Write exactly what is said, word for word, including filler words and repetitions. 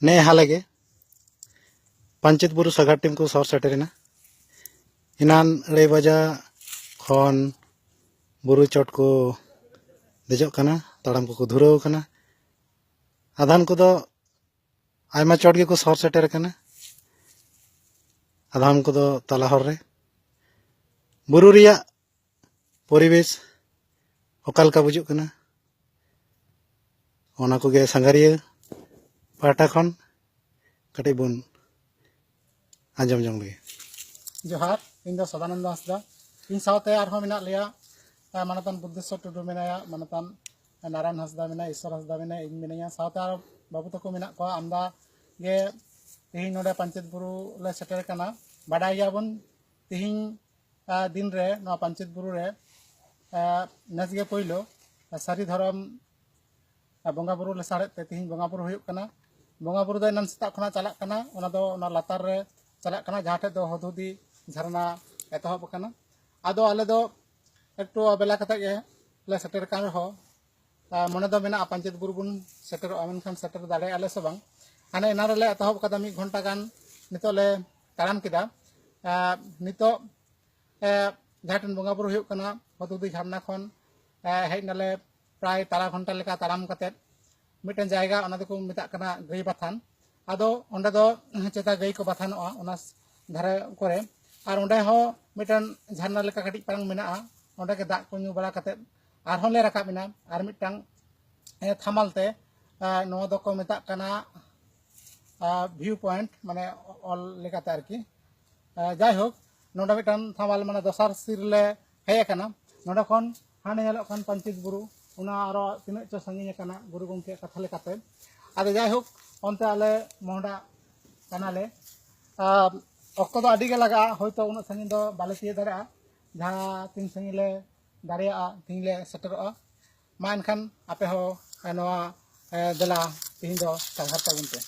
ᱱᱮ ᱦᱟᱞᱮ ᱜᱮ ᱯᱟᱧᱪᱮᱛ ᱵᱩᱨᱩ ᱥᱟᱸᱜᱷᱟᱨ ᱴᱤᱢ ᱠᱚ ᱥᱚᱦᱚᱨ ᱥᱮᱴᱮᱨᱮᱱᱟ᱾ ᱮᱱᱟᱱ ᱟᱹᱲᱟᱹᱭ ᱵᱟᱡᱟ ᱠᱷᱚᱱ ᱵᱩᱨᱩ ᱪᱚᱴ ᱠᱚ ᱫᱮᱡᱚᱜ ᱠᱟᱱᱟ, ᱛᱟᱲᱟᱢ ᱠᱚᱠᱚ ᱫᱷᱩᱨᱟᱹᱣ ᱟᱠᱟᱱᱟ᱾ ᱟᱫᱷᱟᱱ ᱠᱚᱫᱚ ᱟᱭᱢᱟ ᱪᱚᱴ ᱜᱮᱠᱚ ᱥᱚᱦᱚᱨ ᱥᱮᱴᱮᱨ ᱟᱠᱟᱱᱟ, ᱟᱫᱷᱟᱱ ᱠᱚᱫᱚ ᱛᱟᱞᱟ ᱦᱚᱨ ᱨᱮ᱾ ᱵᱩᱨᱩ ᱨᱮᱭᱟᱜ ᱯᱚᱨᱤᱵᱮᱥ ᱚᱠᱟ ᱞᱮᱠᱟ ᱵᱩᱡᱩᱜ ᱠᱟᱱᱟ, ᱚᱱᱟ ᱠᱚᱜᱮ ᱥᱟᱸᱜᱷᱟᱨᱤᱭᱟᱹ ᱯᱟᱦᱴᱟ ᱠᱷᱚᱱ ᱠᱟᱹᱴᱤᱡ ᱵᱚᱱ ᱟᱸᱡᱚᱢ ᱡᱚᱝ ᱞᱮᱜᱮ᱾ ᱡᱚᱦᱟᱨ, ᱤᱧ ᱫᱚ ᱥᱚᱫᱟᱱᱚᱱᱫᱚ ᱦᱟᱸᱥᱫᱟ᱾ ᱤᱧ ᱥᱟᱶᱛᱮ ᱟᱨᱦᱚᱸ ᱢᱮᱱᱟᱜ ᱞᱮᱭᱟ, ᱟᱨ ᱢᱟᱱᱚᱛᱟᱱ ᱵᱩᱫᱽᱫᱷᱮᱥᱥᱚᱨ ᱴᱩᱰᱩ ᱢᱮᱱᱟᱭᱟ, ᱢᱟᱱᱚᱛᱟᱱ ᱱᱟᱨᱟᱭᱚᱱ ᱦᱟᱸᱥᱫᱟ ᱢᱮᱱᱟᱭᱟ, ᱤᱥᱥᱚᱨ ᱦᱟᱸᱥᱫᱟ ᱢᱮᱱᱟᱭᱟ, ᱤᱧ ᱢᱤᱱᱟᱹᱧᱟ, ᱥᱟᱶᱛᱮ ᱟᱨᱚ ᱵᱟᱹᱵᱩ ᱛᱟᱠᱚ ᱢᱮᱱᱟᱜ ᱠᱚᱣᱟ᱾ ᱟᱢᱫᱟ ᱜᱮ ᱛᱮᱦᱮᱧ ᱱᱚᱰᱮ ᱯᱟᱧᱪᱮᱛ ᱵᱩᱨᱩ ᱞᱮ ᱥᱮᱴᱮᱨ ᱠᱟᱱᱟ᱾ ᱵᱟᱰᱟᱭ ᱜᱮᱭᱟᱵᱚᱱ, ᱛᱮᱦᱮᱧ ᱟᱨ ᱫᱤᱱ ᱨᱮ ᱱᱚᱣᱟ ᱯᱟᱧᱪᱮᱛ ᱵᱩᱨᱩ ᱨᱮ, ᱟᱨ ᱱᱮᱥ ᱜᱮ ᱯᱳᱭᱞᱳ ᱥᱟᱹᱨᱤ ᱫᱷᱚᱨᱚᱢ ᱟᱨ ᱵᱚᱸᱜᱟ ᱵᱩᱨᱩ ᱞᱟᱥᱟᱲᱦᱮᱫ ᱛᱮ ᱛᱮᱦᱮᱧ ᱵᱚᱸᱜᱟ ᱵᱩᱨᱩ ᱦᱩᱭᱩᱜ ᱠᱟᱱᱟ᱾ ᱵᱚᱸᱜᱟ ᱵᱩᱨᱩ ᱫᱚ ᱮᱱᱟᱝ ᱥᱮᱛᱟᱜ ᱠᱷᱚᱱᱟᱜ ᱪᱟᱞᱟᱜ ᱠᱟᱱᱟ, ᱚᱱᱟ ᱫᱚ ᱚᱱᱟ ᱞᱟᱛᱟᱨ ᱨᱮ ᱪᱟᱞᱟᱜ ᱠᱟᱱᱟ, ᱡᱟᱦᱟᱸ ᱴᱷᱮᱡ ᱫᱚ ᱦᱩᱫᱦᱩᱫᱤ ᱡᱷᱟᱨᱱᱟ ᱮᱛᱚᱦᱚᱵ ᱟᱠᱟᱱᱟ᱾ ᱟᱫᱚ ᱟᱞᱮ ᱫᱚ ᱮᱠᱴᱩ ᱵᱮᱞᱟ ᱠᱟᱛᱮ ᱜᱮ ᱞᱮ ᱥᱮᱴᱮᱨ ᱠᱟᱱ ᱨᱮᱦᱚᱸ, ᱟᱨ ᱢᱚᱱᱮ ᱫᱚ ᱢᱮᱱᱟᱜᱼᱟ ᱯᱟᱧᱪᱮᱛ ᱵᱩᱨᱩ ᱵᱚᱱ ᱥᱮᱴᱮᱨᱚᱜᱼᱟ, ᱢᱮᱱᱠᱷᱟᱱ ᱥᱮᱴᱮᱨ ᱫᱟᱲᱮᱭᱟᱜᱼᱟ ᱞᱮ ᱥᱮ ᱵᱟᱝ᱾ ᱦᱟᱱᱮ ᱮᱱᱟᱝ ᱨᱮᱞᱮ ᱮᱛᱚᱦᱚᱵ ᱠᱟᱫᱟ, ᱢᱤᱫ ᱜᱷᱚᱱᱴᱟ ᱜᱟᱱ ᱱᱤᱛᱚᱜ ᱞᱮ ᱛᱟᱲᱟᱢ ᱠᱮᱫᱟ᱾ ᱟᱨ ᱱᱤᱛᱚᱜ ᱮ, ᱡᱟᱦᱟᱸ ᱴᱷᱮᱱ ᱵᱚᱸᱜᱟ ᱵᱩᱨᱩ ᱦᱩᱭᱩᱜ ᱠᱟᱱᱟ, ᱦᱩᱫᱦᱩᱫᱤ ᱡᱷᱟᱨᱱᱟ ᱠᱷᱚᱱ, ᱮ, ᱦᱮᱡ ᱱᱟᱞᱮ ᱯᱨᱟᱭ ᱛᱟᱞᱟ ᱜᱷᱚᱱᱴᱟ ᱞᱮᱠᱟ ᱛᱟᱲᱟᱢ ᱠᱟᱛᱮᱫ᱾ ᱢᱤᱫᱴᱮᱱ ᱡᱟᱭᱜᱟ, ᱚᱱᱟ ᱫᱚᱠᱚ ᱢᱮᱛᱟᱜ ᱠᱟᱱᱟ ᱜᱟᱹᱭ ᱵᱟᱛᱷᱟᱱ᱾ ᱟᱫᱚ ᱚᱸᱰᱮ ᱫᱚ ᱪᱮᱛᱟ ᱜᱟᱹᱭ ᱠᱚ ᱵᱟᱛᱷᱟᱱᱚᱜᱼᱟ ᱚᱱᱟ ᱫᱷᱟᱨᱮ ᱠᱚᱨᱮ᱾ ᱟᱨ ᱚᱸᱰᱮ ᱦᱚᱸ ᱢᱤᱫᱴᱮᱱ ᱡᱷᱟᱨᱱᱟ ᱞᱮᱠᱟ ᱠᱟᱹᱴᱤᱡ ᱯᱟᱨᱟᱝ ᱢᱮᱱᱟᱜᱼᱟ, ᱚᱸᱰᱮ ᱜᱮ ᱫᱟᱜ ᱠᱚ ᱧᱩ ᱵᱟᱲᱟ ᱠᱟᱛᱮᱫ ᱟᱨᱦᱚᱸ ᱞᱮ ᱨᱟᱠᱟᱵ ᱮᱱᱟ ᱟᱨ ᱢᱤᱫᱴᱟᱝ, ᱮ, ᱛᱷᱟᱢᱟᱞ ᱛᱮ᱾ ᱮ, ᱱᱚᱣᱟ ᱫᱚᱠᱚ ᱢᱮᱛᱟᱜ ᱠᱟᱱᱟ ᱵᱷᱤᱭᱩ ᱯᱚᱭᱮᱱᱴ, ᱢᱟᱱᱮ ᱚᱞ ᱞᱮᱠᱟᱛᱮ ᱟᱨᱠᱤ᱾ ᱮ, ᱡᱟᱭᱦᱳᱠ, ᱱᱚᱰᱮ ᱢᱤᱫᱴᱟᱝ ᱛᱷᱟᱢᱟᱞ, ᱢᱟᱱᱮ ᱫᱚᱥᱟᱨ ᱥᱤᱨ ᱞᱮ ᱦᱮᱡ ᱟᱠᱟᱱᱟ᱾ ᱱᱚᱰᱮ ᱠᱷᱚᱱ ᱦᱟᱱᱮ ᱧᱮᱞᱚᱜ ᱠᱟᱱ ᱯᱟᱧᱪᱮᱛ ᱵᱩᱨᱩ, ᱚᱱᱟ ᱟᱨᱚ ᱛᱤᱱᱟᱹᱜ ᱪᱚ ᱥᱟᱺᱜᱤᱧ ᱟᱠᱟᱱᱟ ᱜᱩᱨᱩ ᱜᱚᱢᱠᱮᱭᱟᱜ ᱠᱟᱛᱷᱟ ᱞᱮᱠᱟᱛᱮ᱾ ᱟᱫᱚ ᱡᱟᱭᱦᱳᱠ, ᱚᱱᱛᱮ ᱟᱞᱮ ᱢᱚᱦᱰᱟ ᱠᱟᱱᱟᱞᱮ᱾ ᱟᱨ ᱚᱠᱛᱚ ᱫᱚ ᱟᱹᱰᱤ ᱜᱮ ᱞᱟᱜᱟᱜᱼᱟ, ᱦᱳᱭᱛᱳ ᱩᱱᱟᱹᱜ ᱥᱟᱺᱜᱤᱧ ᱫᱚ ᱵᱟᱞᱮ ᱛᱤᱭᱳᱜ ᱫᱟᱲᱮᱭᱟᱜᱼᱟ᱾ ᱡᱟᱦᱟᱸ ᱛᱤᱱ ᱥᱟᱺᱜᱤᱧ ᱞᱮ ᱫᱟᱲᱮᱭᱟᱜᱼᱟ, ᱛᱤᱱ ᱞᱮ ᱥᱮᱴᱮᱨᱚᱜᱼᱟ᱾ ᱢᱟ ᱮᱱᱠᱷᱟᱱ ᱟᱯᱮ ᱦᱚᱸ ᱱᱚᱣᱟ, ᱮ, ᱫᱮᱞᱟ ᱛᱮᱦᱮᱧ ᱫᱚ ᱥᱟᱸᱜᱷᱟᱨ ᱛᱟᱵᱚᱱ ᱯᱮ᱾